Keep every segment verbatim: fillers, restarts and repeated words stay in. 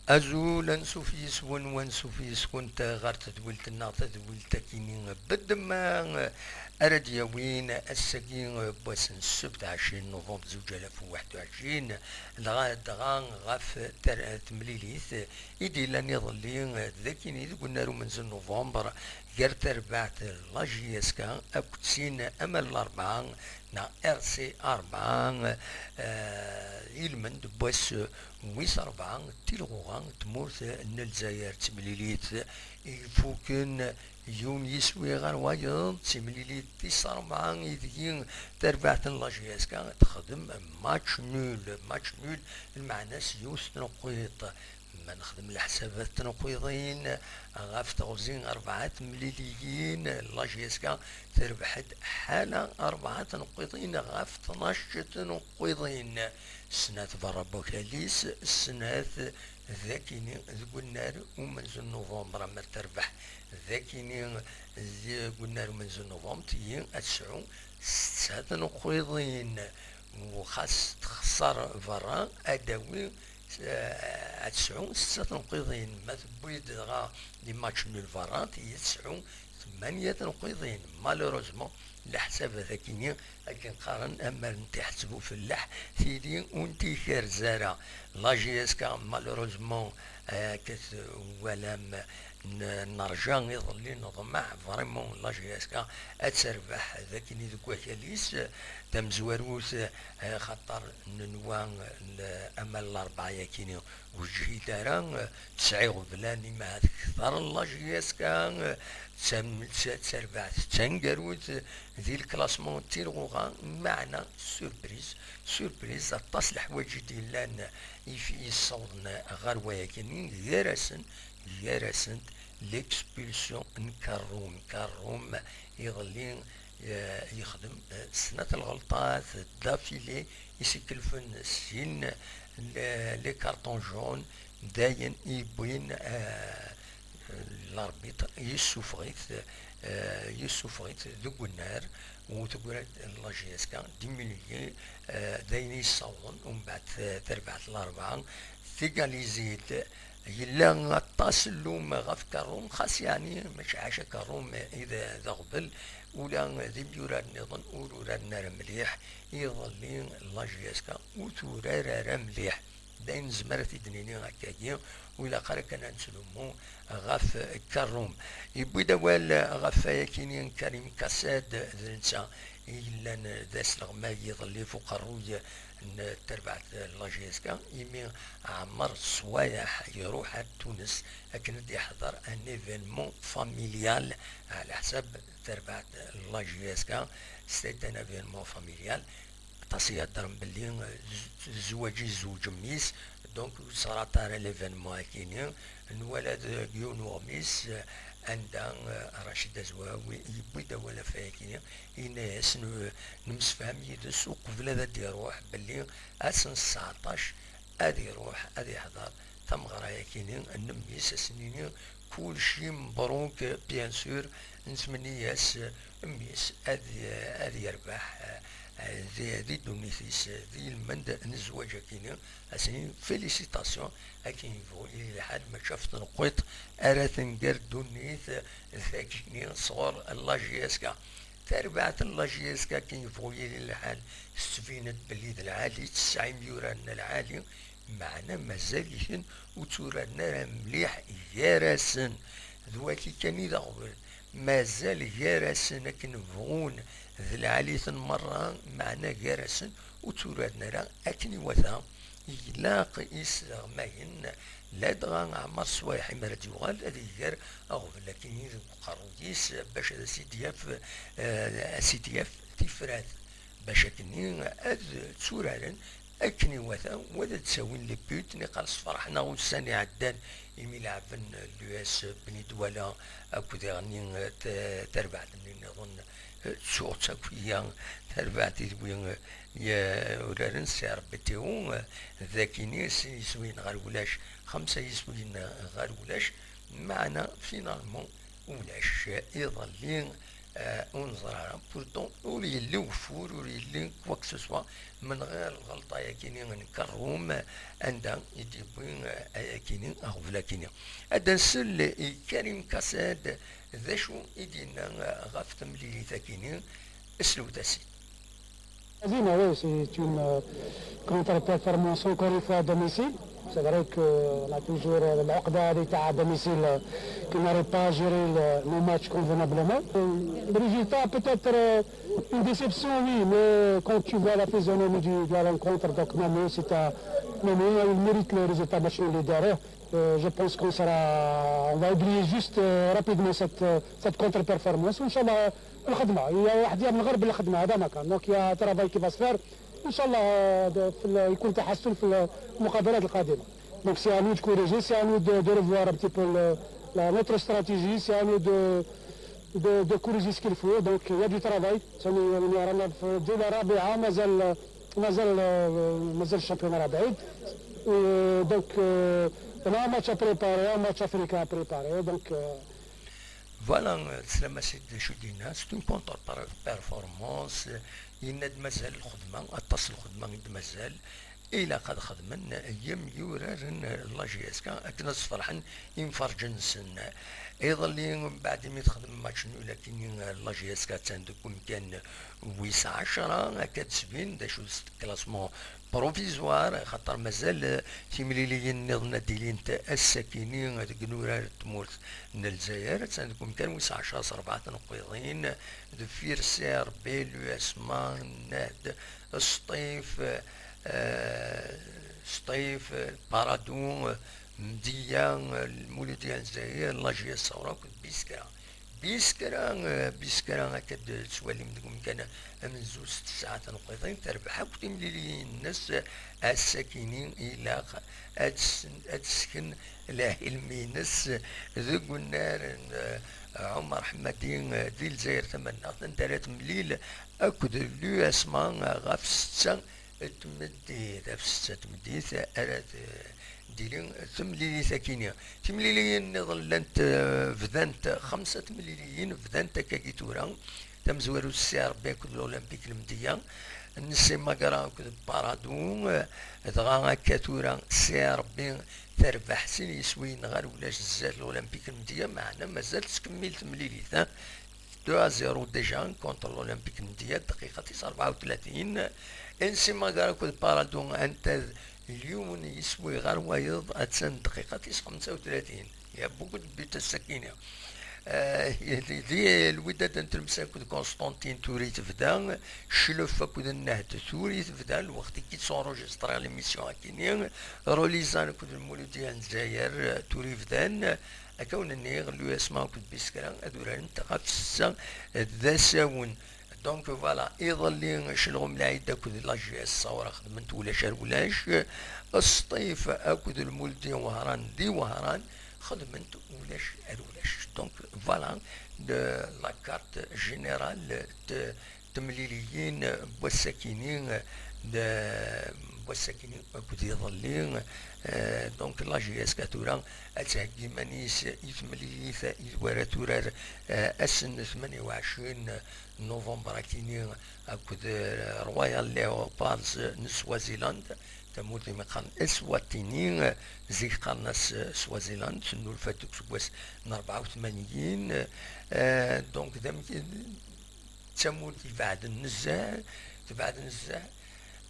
Azul, ansuf yis-wen, wansuf yis-kent ɣer tedwilt-nneɣ, tadwilt-agi n Bedma, ara d-yawin ass-agi n wass n ssebt, ɛecrin novembre zuǧ alaf u waḥed u ɛecrin, dɣa, dɣa ɣef ter-, temlilit i d-yellan iḍelli, d akini deg unnar umenzu n novembre, gar terbaɛt la J S K akked tin amal Larebɛa neɣ R C Arebɛa, eh, ilmend n wass wis rebɛa n tilɣuɣa n tmurt n Lezzayer, d timlilit ifuken yiwen yiswi ɣer wayeḍ, d timlilit tis rebɛa ideg terbaɛt n la J S K texdem match nul. Match nul, lmeɛna-s yiwet tneqqiḍt. Ma nexdem leḥsabat tneqqiḍin ɣef teɣzi rebɛa temliliyin, la J S K terbeḥ-d ḥala rebɛa tneqqiḍin ɣef tnac tneqqiḍin. Snat berra n wakal-is, snat d akini deg unnar umenzu n novembre, amer terbeḥ d akini deg unnar umenzu n novembre, tigi ad tesɛu setta tneqqiḍin, u xas texṣer berra, ad d-tawi, eh, ad tesɛu setta tneqqiḍin. Ma tewwi-d dɣa les matchs nuls berra, tigi ad tesɛu tmanya tneqqiḍin. Malheureusement, leḥsabat akini akken qqaren, amer n tiḥettbu felleḥ, tili ur n-tikerz ara. La J S K, malheureusement, eh, akka twalam, n-, nerja iḍelli, neḍmeɛ vraiment la J S K ad terbeḥ d akini deg wakal-is tamezwarut, eh, xaṭer nenwa l-, amal Larebɛa yakini ur yeǧhid ara, eh, tesɛa iɣeblan, imahat kter n la J S K, eh, d tam-, d ta-, d tarbaɛt d taneggarut di lklasman n tilɣuɣa, meɛna surprise, surprise, aṭas leḥwayeǧ i d-yellan i f-, yessawḍen ɣer wayagi-nni, gar-asen, gar-asent l'expulsion n Karrum. Karrum iḍelli, eh, yexdem, eh, snat lɣelṭat d'affilée i s-ikelfen sin le-, les cartons jaunes, d ayen i yewwin, eh, l'arbitre yessufeɣ-it, eh, yessufeɣ-it deg unnar, u teggra-d la J S K dix minutes, eh, d ayen yessawḍen, umbeɛd, eh, terbaɛt Larebɛa tegalizi-d. Yella aṭas n llum ɣef Karrum, xas yeɛni mačči ḥaca Karrum i d, d aɣbel, ula d imyurar nniḍen ur uraren ara mliḥ. Iḍelli la J S K ur turar ara mliḥ. D ayen nezmer ad t-id-nini akkagi, ur ilaq ara kan ad nettdumu ɣef Karrum. Yewwi-d awal ɣef wayakini Karim Kassad, d netta i yellan d asleɣmay iḍelli f uqerruy n terbaɛt n la J S K, imi Ɛmer Swayeḥ iruḥ ar Tunes akken ad d-iḥḍer un événement familial ɛla ḥsab terbaɛt n la J S K. C'est un événement familial. Aṭas i iheddren belli, eh, z-, zzwaǧ yezweǧ mmi-s, donc ur yeṣṣara ara l'événement akini. Nwala deg yiwen uɣmis, eh, anda, eh, Racid Azwawi yewwi-d awal ɣef wayakini, yenna-yas n-, nemsefham yid-s uqbel ad d-iruḥ belli ass n tseɛṭac ad iruḥ ad iḥḍer tameɣra-yakini n mmi-s, ad s-nini kulci mebruk, bien sûr, nettmenni-yas mmi-s ad, ad yerbeḥ, eh, di, di ddunit-is, di lmend n zzwaǧ-akini, ad s-nini félicitations, akken yebɣu yili lḥal, mačči ɣef tneqqiḍt ara tenger ddunit, d akini sɣur la J S K. Tarbaɛt n la J S K akken yebɣu yili lḥal, tettbin-d belli d lɛali, tesɛa imyurar n lɛali, meɛna mazal-iten ur tturaren ara mliḥ gar-asen. D wagi kan i d aɣbel, mazal gar-asen akken bɣun d lɛali-ten merra, meɛna gar-asen ur tturaren ara akken iwata. Ilaq isleɣmayen, ladɣa Ɛmer Swayeḥ, mi ara d-yuɣal, ad iger aɣbel akkin deg uqerruy-is, bac ad as-id-yaf, eh, ad as-id-yaf tifrat, bac akkenni ad tturaren akken iwata, u ad d-ttawin les buts, niqal s Ferḥ neɣ ussan iɛeddan, imi leɛben l'U S Bni Dwala akked iɣenni, eh, t-, tarbaɛt-nni nniḍen, eh, ttuɣ-tt akk iya, tarbaɛt i d wi, eh, uraren s R B T O, eh, d akini sin yiswiyen ɣer ulac, xemsa yiswiyen ɣer ulac, meɛna finalement ulac. Iḍelli Ur neẓri ara. Pourtant, ur yelli ugeffur, ur yelli quoi que ce soit, menɣir lɣelṭa-yakini n Kerrum, anda i d-yewwi, eh, ayakini, aɣbel-akini. Ad d-nsel i Karim Kased, d acu i d-yenna, eh, ɣef temlilit-akini, slewt-as-id. Hazina, oui, c'est une euh, contre-performance encore une fois à domicile. C'est vrai qu'on a toujours euh, l'Oqda à domicile euh, qui n'arrive pas à gérer le, nos matchs convenablement. Euh, Le résultat peut être euh, une déception, oui, mais quand tu vois la physionomie du- de la rencontre, donc Namur, c'est un Namur, il mérite le résultat match nul derrière. Euh, je pense qu'on sera, on va oublier juste euh, rapidement cette, euh, cette contre-performance. Inch'Allah, الخدمه هي واحد يا من غير بالخدمه هذا ما كان donc il y a un travail qui va se faire. ان شاء الله آه، في ال- يكون تحسن في المقابلات القادمه. Donc c'est à nous de corriger, c'est à nous de, de revoir un petit peu le- la- notre stratégie, c'est à nous de, de, de corriger ce qu'il faut. Donc il y a du travail. ثاني يعني رانا في الجوله الرابعه مازال مازال مازال الشامبيون راه بعيد. Donc هنا match à préparer, match africain à préparer. Donc Voilà, teslam-as-id d acu d-yenna, c'est une contre-performance. Yenna-d mazal lxedma, aṭas n lxedma i d-mazal. Ilaq ad xedmen yemyuraren n la J S K akken ad sferḥen imferǧen-nsen. Iḍelli, mbeɛd imi texdem match nul akini, la J S K attan deg umkan wis ɛecra, akka d-sbin d acu s classement provisoire, axaṭer mazal timliliyin nniḍen ad d-ilint ass-akini deg inurar n tmurt n Lezzayer, attan deg umkan wis ɛecra s rebɛa tneqqiḍin, deffir C R B, l'U S M A, Nahd, Sṭif, eh, Sṭif, Paradou, Mdiya, Lmuludya n Lezzayer, la J S Saoura akked Biskra. Biskra, eh, Biskra akka d-tettwalim deg umkan amenzu s tesɛa tneqqiḍin, terbeḥ akk timliliyin-nnes ass-akini, ilaq ad s- ad tesken lehilm-ines deg unnar n, eh, Ɛumar Ḥemmadi, eh, di Lezzayer Tamannaɣt, anda ara temlil akked l'U S M A ɣef setta n tmeddit, ɣef setta n tmeddit ara d- d-tili temlilit akini. Timliliyin nniḍen llant, eh, bdant, xemsa temliliyin bdant akkagi tura. Tamezwarut C R B akked l'Olympique Lemdiya, Nsimagra akked Paradou, eh, dɣa akka tura C R B terbeḥ sin yiswiyen ɣer ulac zdat l'Olympique Lemdiya, meɛna mazal tettkemmil temlilit, eh. Deux à zéro déjà contre l'Olympique Lemdiya, dqiqa tis rebɛa u tlatin. Nsimagra akked Paradou anta d yiwen yiswi ɣer wayeḍ, attan dqiqa tis xemsa u tlatin. Il y a beaucoup de buts ass-akini. Eh, di, di Lwidad n Tlemsa akked Constantine tura i tebda, Cclef akked Nnehd tura i tebda, lweqt i k-id-ssenrejistriɣ l'émission akini, Rolizan akked Lmuludya n Lezzayer, eh, tura i bdan, akka wen-nniɣ, l'U S M A akked Biskra ad urarent ɣef ssetta d asawen. Donc voilà, iḍelli Celɣum Lɛid akked la J S Saoura xedment ulac ar ulac, Sṭif akked Lmuludya n Wehran di Wehran xedment ulac ar ulac. Donc voilà, de la carte générale de temliliyin n wass-akini, de n wass-akini akked iḍelli. Eh, donc la J S K tura ad theggi iman-is i temlilit i d wara turar, eh, ass n tmanya u ɛecrin novembre akini akked, eh, Royal Leopards n Swaziland, tamurt imi qqaren Eswatini, eh, zik qqaren-as, eh, Swaziland, tennulfa-d deg useggas n rebɛa u tmanyin. Eh, donc d am- d tamurt ibeɛden nezzeh, tebɛed nezzeh,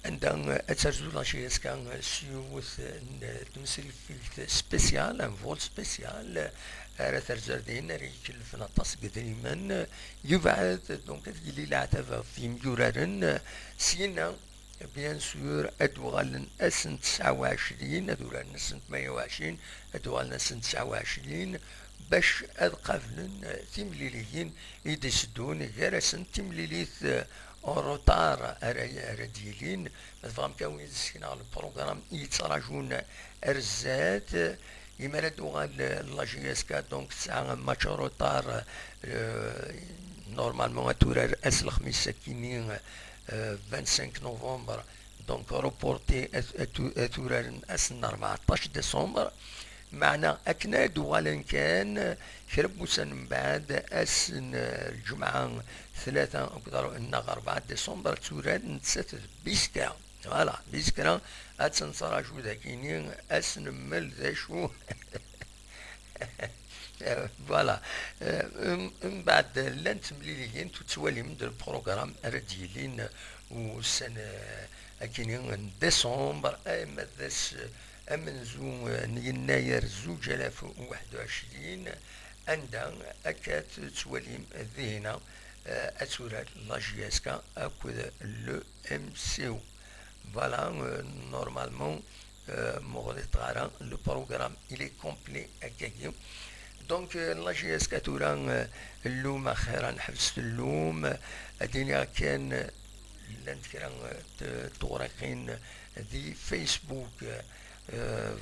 anda ad terzu la J S K s yiwet n tmesrifegt spécial, un vol spécial, ara terzu ar din, ara ikelfen aṭas n yedrimen, yebɛed, donc ad yili leɛtab ɣef yimyuraren. Syinna, bien sûr, ad uɣalen ass n tesɛa u ɛecrin, ad uraren ass n tmanya u ɛecrin, ad uɣalen ass n tesɛa u ɛecrin, bac ad qablen, eh, timliliyin i d-iteddun, gar-asent timlilit, eh, en retard ara, ara d-yilin. Ma tebɣam kan wid sekneɣ lprogram i yettrajun ar zdat, eh, imi ara d-tuɣal, eh, la J S K, donc tesɛa match en retard, eh, normalement ad turar ass lexmis akini, eh, vingt-cinq novembre, donc reporté ad, ad tu- ad turaren ass n rbeɛṭac décembre. Meɛna akken ad d-uɣalen kan kra n wussan mbeɛd, ass n lǧemɛa tlata akked neɣ rebɛa diṣember, ad turar nettat d Biskra. Voilà, Biskra ad tt-nettraǧu dagini, ad s-nemmel d acu. Voilà. Mbeɛd llant temliliyin, tettwalim-d lprogram ara d-yilin ussan akini n diṣember, ama d ass amenzu n yennayer zuǧ alaf u waḥed u ɛecrin, anda akka tettwalim dihina ad turar la J S K akked le M C O. Voilà, normalement, ma ɣliṭeɣ ara, le programme il est complet akkagi. Donc la J S K tura, llum axir ad neḥbes llum, ad iniɣ kan llant kra n tewriqin di Facebook,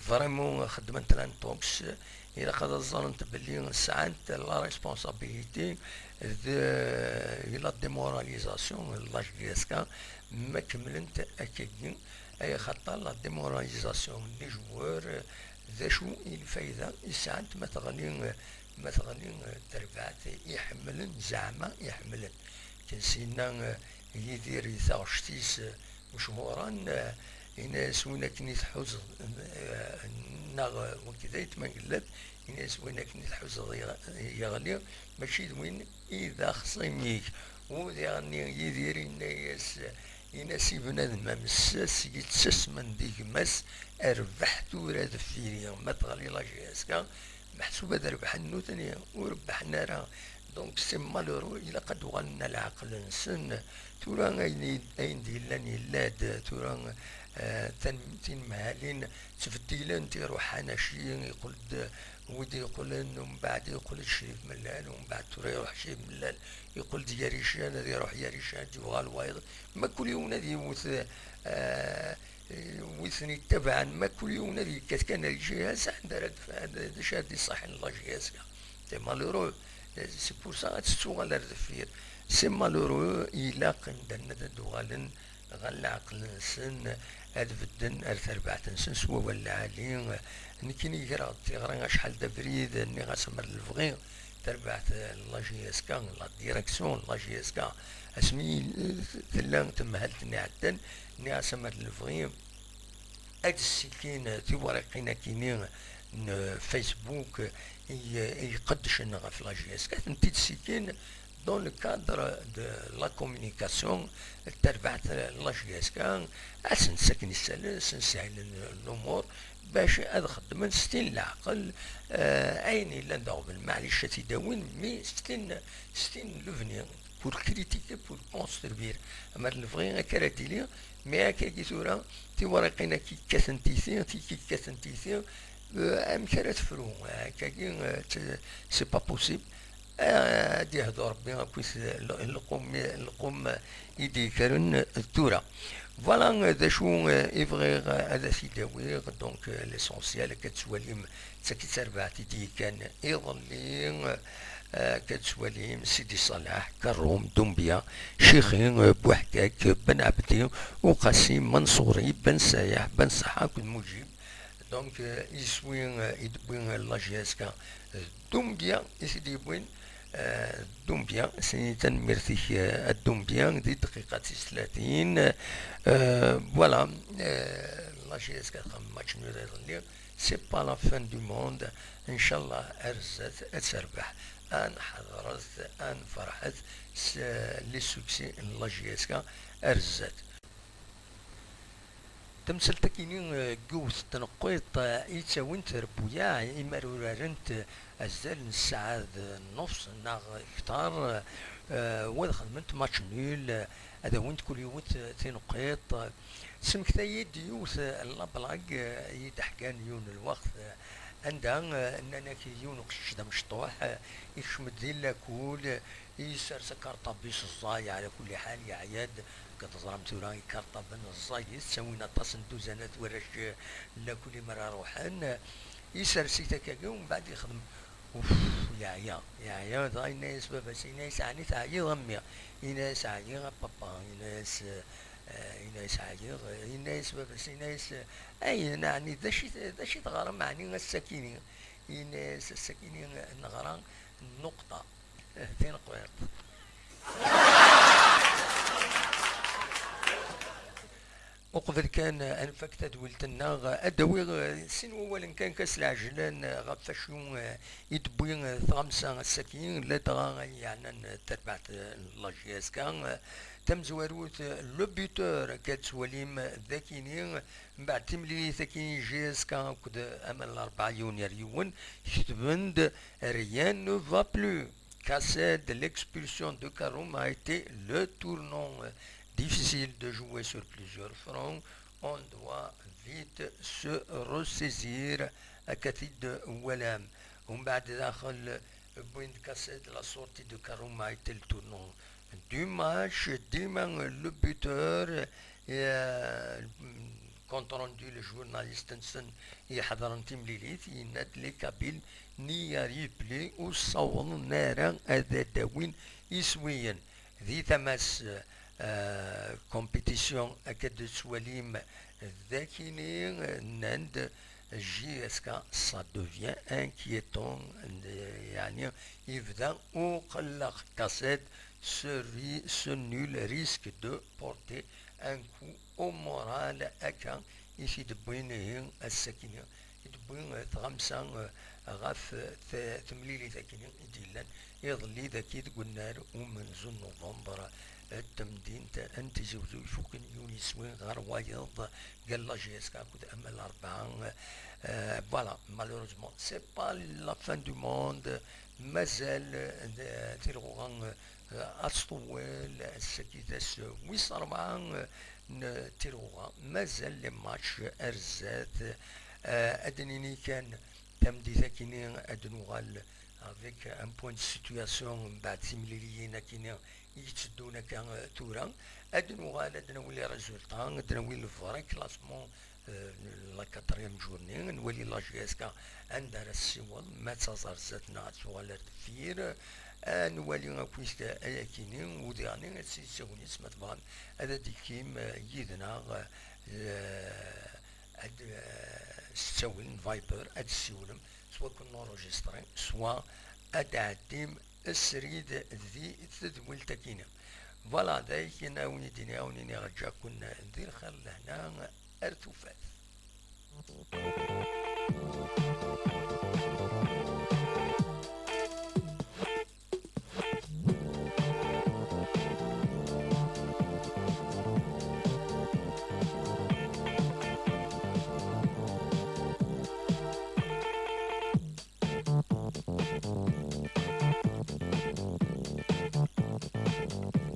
vraiment xeddment l'intox. Ilaq ad ẓrent belli sɛant la responsabilité de la démoralisation n la J S K ma kemmlent akkagi, ay axaṭer la démoralisation n les joueurs, d acu i lfayda i sɛant ma teɣli, ma teɣli terbaɛt i ḥemmlen, zeɛma i ḥemmlen? Kan sinna Yidir i taɣect-is mechuren, yenna-yas: "Win akken i tḥuzeḍ, neɣ wagi d ayetma n Gellad, yenna-yas: 'Win akken i tḥuzeḍ yeɣ-, yeɣli, mačči d win i d axṣim-ik.'" U diɣenni Yidir yenna-yas, yenna-as i bnadem am sas yettasmen di gma-s: "Rbeḥ tura deffir-i, ma teɣli la J S K, meḥsub ad rebḥen nutni, ur rebbḥen ara." Donc c'est malheureux, ilaq ad uɣalen ar leɛqel-nsen. Tura ayen i, ayen d-yellan yella-d, tura, eh, tan-, tinemhalin ttbeddilent, iruḥ anaci, yeqqel-d wid yeqqlen, umbeɛd yeqqel-d Crif Mellal, umbeɛd tura iruḥ Crif Mellal, yeqqel-d Yarican, ad iruḥ Yarican, ad yuɣal wayeḍ. Ma kul yiwen ad yewwet, eh, wi ten-ittabaɛen, ma kul yiwen ad yekkat kan ar lǧiha-s, anda ara d-, d acu ara d-iṣaḥen la J S K? C'est malheureux. C'est pour ça ad tettuɣal ar deffir. C'est malheureux, ilaq imdanen ad d-uɣalen ɣer leɛqel-nsen, ad bedden ar terbaɛt-nsen s wawal lɛali. Nekkini greɣ-d tiɣri acḥal d abrid, nniɣ-as amer lebɣi, tarbaɛt n la J S K, la direction n la J S K, asmi tella temhalt-nni iɛeddan, nniɣ-as amer lebɣi ad d-ssikin tiwriqin-akini n Facebook i, i iqeddcen ɣef la J S K, ad tent-id-ssikin dans le cadre de la communication, tarbaɛt n la J S K, ad sen-ssaken isales, ad sen-sehlen lumuṛ, bac ad xeddmen s tin leɛqel, eh, ayen yellan d aɣbel, maɛlic ad t-id-awin, mi s tin, s tin lebni, pour critiquer, pour construire. Amer lebɣi akka ara d-ili, mi akkagi tura, tiwriqin akka yekkaten titi, tiki yekkaten titi, eh, amek ara tefru? Akkagi, eh, t-, c'est pas possible. Eh, ad yehdu Rebbi akkit l-, lqum, lqum i d-yekkren tura. Voilà, eh, d acu, eh, i bɣiɣ, eh, ad as-id-awiɣ. Donc, eh, l'essentiel, akka tettwalim, d tagi d tarbaɛt i d-yekkan iḍelli, eh, akka tettwalim Sidi Ṣaleḥ, Karum, Dumbia, Cixi, eh, Buḥkak, Ben Ɛebdi, Uqasi, Manṣuri, Ben Sayeḥ, Ben Saḥa akked Muǧib. Donc, eh, iswi, eh, i d-wwi, eh, la J S K, eh, Dumbia i t-id-yewwin, eh, Dumbia, s-, tanemmirt-ik, eh, a Dumbia, di dqiqa tis tlatin, eh, voilà, eh, la J S K txemmem match nul iḍelli, c'est pas la fin du monde, ncallah ar zdat ad terbeḥ, ad nḥedṛet, ad nferḥet s, eh, les succès n la J S K ar zdat. Tamsalt-akini, eh, n yiwet n tneqqiṭ, eh, i ttawint trebbuyaɛ imi ara urarent, eh, azal n ssaɛa d nnefṣ neɣ kter, eh, u ad xedment match nul, eh, ad awint kul yiwet, eh, tineqqiṭ. Tesmekta-yi-d yiwet, eh, n la blague, eh, i yi-d-ḥkan yiwen n lweqt, eh, anda, eh, nnan-ak yiwen uqcic d amecṭuḥ, eh, ikcem-d di lakul, eh, Yessers akarṭab-is ẓẓay, ɛla kulli ḥal, yeɛya-d. Akka teẓram tura ikarṭaben ẓẓayit, ttawin aṭas n dduzanat warrac, eh, n lakul mi ara ruḥen. Yessers-it akkagi, umbeɛd yexdem, uff, yeɛya, yeɛya, dɣa yenna-yas baba-s, yenna-yas: "Ɛni teɛyiḍ a mmi?" Yenna-yas: "Ɛyiɣ a papa." Yenna-yas, eh, Yenna-yas ɛyiɣ, yenna-yas baba-s, yenna-yas, ay, ɛni d acu i, d acu i teɣram ɛni ass-akini? Yenna-yas ass-akini neɣra nnuqṭa. Tineqriḍt. Uqbel kan ad nfak tadwilt-nneɣ, ad d-awiɣ sin wawalen kan kas lɛejlan ɣef wacu i d-tewwi tɣamsa ass-agi, ladɣa ay yeɛnan tarbaɛt n la J S K. Tamezwarut, le buteur, akka tettwalim d akini, mbeɛd timlilit akini J S K akked Aman Larebɛa yiwen ger yiwen, ketben-d rien ne va plus. Cassette, l'expulsion de Karoum a été le tournant. Difficile de jouer sur plusieurs fronts, on doit vite se ressaisir, akka t-id-twalam. Umbeɛd daxel, wwin-d Cassette, la sortie de Karoum a été le tournant du match, dima le buteur, euh, compte rendu le journaliste-nsen iḥeḍren timlilit, yenna-d les Kabyles n'y arrivent plus, ur ssawḍen ara ad d-awin iswiyen. Di tama-s, euh, compétition, akka d-tettwalim d akini, nnan-d J S K, ça devient inquiétant, yeɛni yebda uqelleq. Cassette, ce, ri- ce nul risque de porter un coup au moral, akka i t-id-wwin ihi ass-akini, i d-wwin tɣamsa, eh, ɣef, eh, te- temlilit akini i d-yellan iḍelli dagi deg unnar umenzu n Nuvember, eh, d temdint n Tizi Wezzu, ifuken yiwen yiswi ɣer wayeḍ, gar la J S K akked Aman Larebɛa. Eh, voilà, malheureusement, c'est pas la fin du monde, mazal, eh, tirɣuɣa, eh, ad tṭewwel, ass-agi d ass wis ṛebɛa, eh, n tirɣuɣa, mazal les matchs ar zdat. Eh, ad d-nini kan, tameddit-akini ad d-nuɣal avec un point de situation mbeɛd timliliyin akini i yetteddun akka, eh, tura. Ad d-nuɣal ad d-nawi les résultats, ad d-nawi le vrai classement, eh, la quatrième journée, ad nwali la J S K anda ara tessiweḍ, ma d taẓ ar zdat neɣ ad tuɣal ar deffir. Ad nwali akkit ayakini, u diɣen ad s-yessawen isem, ma tebɣam ad d-ikkim, eh, yid-neɣ, eh, ad, eh, s ttawil n Viber ad d-tessiwlem, soit kun enregistré, soit ad d-tɛeddim srid di tedwilt-akini. Voilà, d ayen awen-id-iniɣ, awen-iniɣ ǧǧa-kun di lxir, lehna ar tufat.